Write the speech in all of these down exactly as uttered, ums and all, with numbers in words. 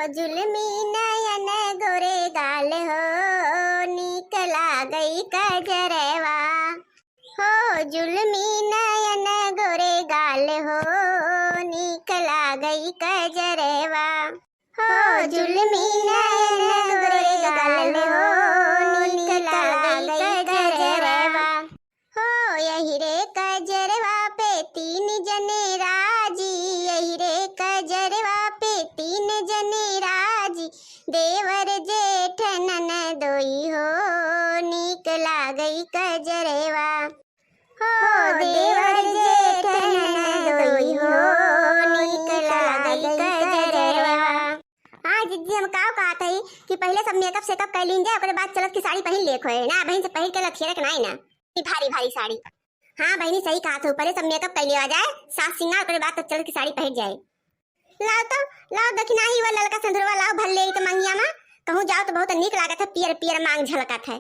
जुल्मी नयन गोरे गाल हो, नीक लागई कजरवा। हो जुल्मी नयन गोरे गाल हो, नीक लागई कजरवा। हो जुल्मी नयन गोरे गाल हो, नीक लागई कजरवा। हो यही रे कजरवा पे तीन जने राजी, यही रे कजरवा पे तीन जने राजी, देवर जेठ ननदोई हो, नीक लागई कजरवा। हो देवर जेठ ननदोई हो, नीक लागई कजरवा। हाँ जिज्जी, हम काव कहत हई कि पहिले सब मेकअप सेकअप कर लीन जाए, ओकरे बाद चलत की साड़ी पहिन लेख होए ना, बहिन से पहिर के लथियरक नाई ना, ई भारी भारी साड़ी। हाँ बहिनी, सही कहत हो, पहिले सब मेकअप कर लेवा जाए, साज सिंगार, ओकरे बाद तो चलत की साड़ी पहिर जाए। लाओ तो, लाओ दखिनाही, वो ललका सिंदूरवा लाओ, भर ले तो मंगिया मा, कहूँ जाओ तो बहुत नीक लागत है, पियर पियर मांग झलकत है।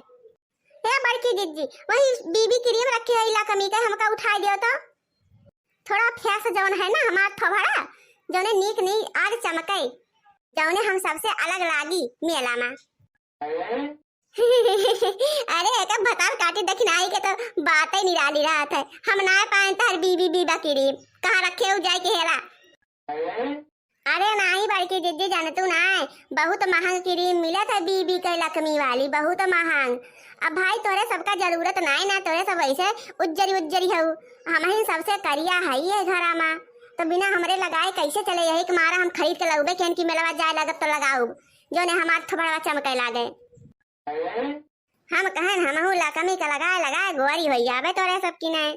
हे बड़की जिज्जी, वही बीबी क्रीम रखी है इलाकमी के, हमका उठाई दियो तो। थोड़ा फेस जौन है ना हमार थोबड़ा, जौने नीक नीक आज चमके, जौने हम सबसे अलग लागी मेला मा। अरे एक भतार काटी दखिनाही के तो बात ही निराली रहत है। हम ना पाए तहर बीबी बीबा क्रीम, कहाँ रखे हो जाए के हेरा। अरे नाही बड़की जिज्जी, जानतू नाही, बहुत महंग क्रीम मिलत है बीबी के लकमी वाली, बहुत महंग। अब भाई तोरे सबका जरूरत नाही ना, तोरे सब ऐसे उज्जरी उज्जरी हऊ, हमहिन सबसे करिया है ये घरा मा, तो बिना हमरे लगाए कैसे चले? यही के मारा हम खरीद के लगबे केन की मेलवा जाए लगब तो लगाउब, जौने हमार थोबड़वा चमके लागे। हम कहन हमहू लकमी के लगाए लगाए गोरी होई जाबे तोरे सब की नाय।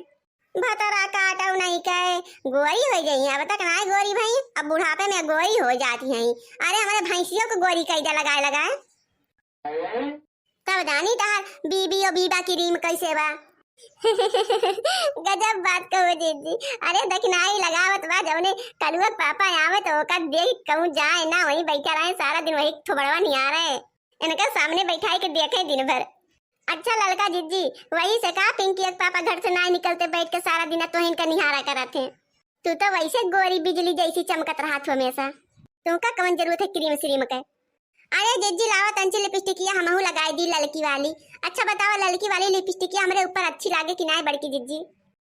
भतरा काटऊ नहीं कहे गोरी होई जाई, अब तक नाय गोरी भई, अब बुढ़ापे में गोरी हो जाती हैं। अरे हमरे भैंसियों को गोरी कई दे लगाए लगाए। तब जानी तहार बीबी और बीबा क्रीम कैसे बा। गजब बात कहो जिज्जी। अरे दखिनाही लगावत बा, जौने कलुआ के पापा आवे तो ओका देख कहूँ जाए ना, वहीं बैठा रहे सारा दिन, वही थोबड़वा निहारे। इनका सामने बैठाई के देखे दिन भर। अच्छा ललका जिज्जी, वही से का पिंकी के पापा घर से ना निकलते बैठ के सारा दिन तोहिन का निहारा करत हैं। तू तो वैसे गोरी बिजली जैसी चमकत रहत हो हमेशा। तुमका कौन जरूरत है क्रीम श्रीम के? अरे जिज्जी लावा तंची लिपस्टिकिया हमहू लगाई दी ललकी वाली। अच्छा बतावा ललकी वाली लिपस्टिकिया हमरे ऊपर अच्छी लागे कि नाय बड़की जिज्जी?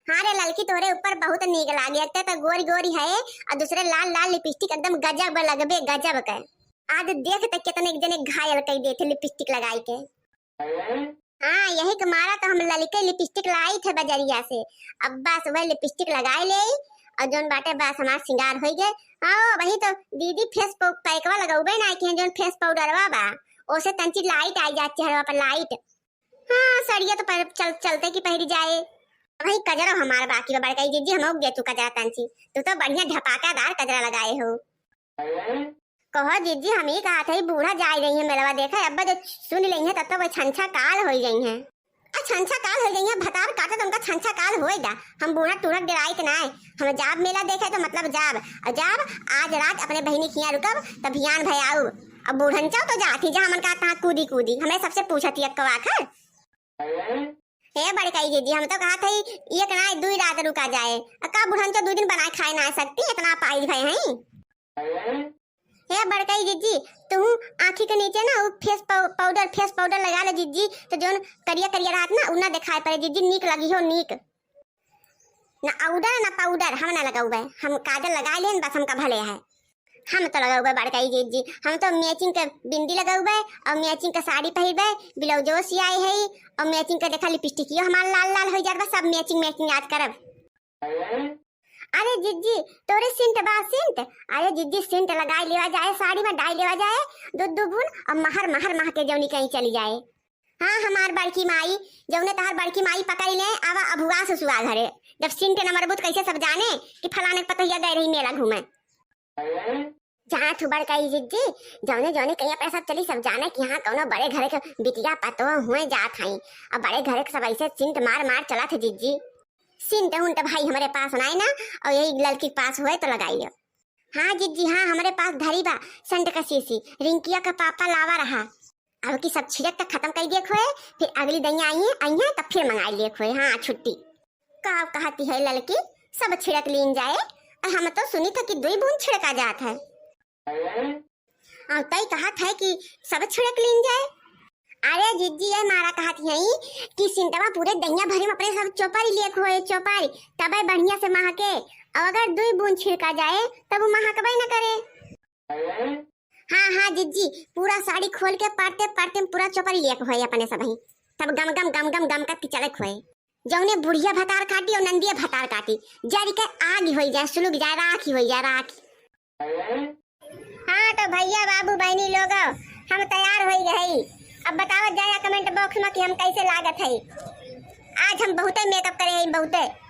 हाँ रे ललकी तोरे ऊपर बहुत नीक लागे, एक तो गोरी गोरी है और दूसरे लाल लाल लिपस्टिक एकदम गजब लगबे गजब के। आज देख तक कितने एक जने घायल कई देते लिपस्टिक लगाई के। हाँ, यही के मारा तो हम ललके लिपस्टिक लाई थे बजरिया से। अब बस वह लिपस्टिक लगाए ले और जौन बाटे बस हमार सिंगार होई गए। हाँ, वही तो दीदी फेस पो-, पैकवा लगौबे ना कि जौन फेस पाउडरवा बा, ओसे तंची लाइट आई जात चेहरवा पर लाइट। हाँ, सड़िया तो पर, चल, चलते की पहिरी जाए। वही कजरो हमार बाकी बा बड़काई जिज्जी, हम दे तू कजरा तंची। तू तो बढ़िया झपाकादार कजरा लगाए हो। कहो जिज्जी, हम ई कहत हई, बूढ़ा जाए रही है मेलवा देखे, अब जो सुन लेई है, तब तो वो छंछा काल होई गई है। आ छंछा काल होई गई है, भतार काटे तो उनका छंछा काल होए दा। हम बूढ़ा टूढ़ा डेराइत ना है, हम जाब मेला देखे तो मतलब जाब, और जाब आज रात अपने बहिनी खिया रुकब, तब भियान भय आऊ। अब बूढ़न चाहो तो जात ही, जहाँ मन का तहाँ कूदी कूदी, हमें सबसे पूछत ही अक्कवा खर। हे बड़काई जिज्जी, हम तो कहत हई, एक ना दुई रात रुका जाए। आ का बुढ़न तो दुई दिन बनाए खाए ना सकती, इतना पाइज भय हैं। हे बड़काई जिज्जी, तू आँखी के नीचे ना उ फेस पाउ-, पाउडर, फेस पाउडर लगा ले जिज्जी, तो जौन करिया करिया रहत ना, उ ना दिखाई पड़े जिज्जी, नीक लगी हो नीक। ना आउडर ना पाउडर हम ना लगाउबे, हम काजल लगा लेन बस हमका भले है। हम तो लगाउबे बड़काई जिज्जी, हम तो मैचिंग के बिंदी लगाउबे और मैचिंग के साड़ी पहिरबे, ब्लाउजो सियाई है और मैचिंग के देखा लिपस्टिकियो हमार लाल लाल हो जात बा, सब मैचिंग मैचिंग आज करब। अरे जिज्जी, तोरे सेंट बा सेंट? अरे जिज्जी, सेंट लगाई लेवा जाए, साड़ी में डाई लेवा जाए, दो दो बूंद और महर महर मह के जौनी कहीं चली जाए। हाँ, हमार बड़की माई, जौने तहार बड़की माई पकड़ी ले, आवा अभुआ ससुआ घरे। जब सेंट न मरबू त कैसे सब जाने कि फलाने के पतोहिया गए रही मेला घूमे। जहाँ तू बड़काई जिज्जी, जौने जौने कहीं अपने सब चली सब जाने कि हाँ कौनो बड़े घरे के बिटिया पतोह हुए जात हई। अब बड़े घरे के सब ऐसे सेंट मार मार चलत है जिज्जी। सेंट हुंट भाई हमरे पास नाई ना, और यही लड़की के पास हुए तो लगाई लियो। हाँ जिज्जी, हाँ, हमरे पास धरी बा सेंट का शीशी, रिंकिया का पापा लावा रहा। अब की सब छिड़क के खत्म कर दिए खोए, फिर अगली दैया आई है, आई है, तब फिर मंगाई लिए खोए। हाँ, छुट्टी। का कहती है ललकी, सब छिड़क लीन जाए? और हम तो सुनी था कि दुई बूंद छिड़का जात है। अउ तई कहत है कि सब छिड़क लीन जाए। अरे जिज्जी, ये मारा कहत हई कि सिंटवा पूरे दहिया भरी में अपने सब चोपरी लेक होए, चोपरी, तबे बढ़िया से महके। अउ अगर दुई बूंद छिड़का जाए, तब वो महकबे न करे। हाँ, हाँ जिज्जी, पूरा साड़ी खोल के पारते पारते में पूरा चोपरी लेक होए अपने सब ही। तब गम गम गम गम गमकत की चलक होए। जौने बुढ़िया भतार काटी और नंदिया भतार काटी, जरि के आग होई जाए, सुलग जाए, राख ही होई जाए, राख। हाँ तो भैया, बाबू, बहनी लोग, हम तैयार होई गए। अब बतावत जाया comment box में कि हम कैसे लागत है। आज हम बहुते makeup करे हैं, बहुते।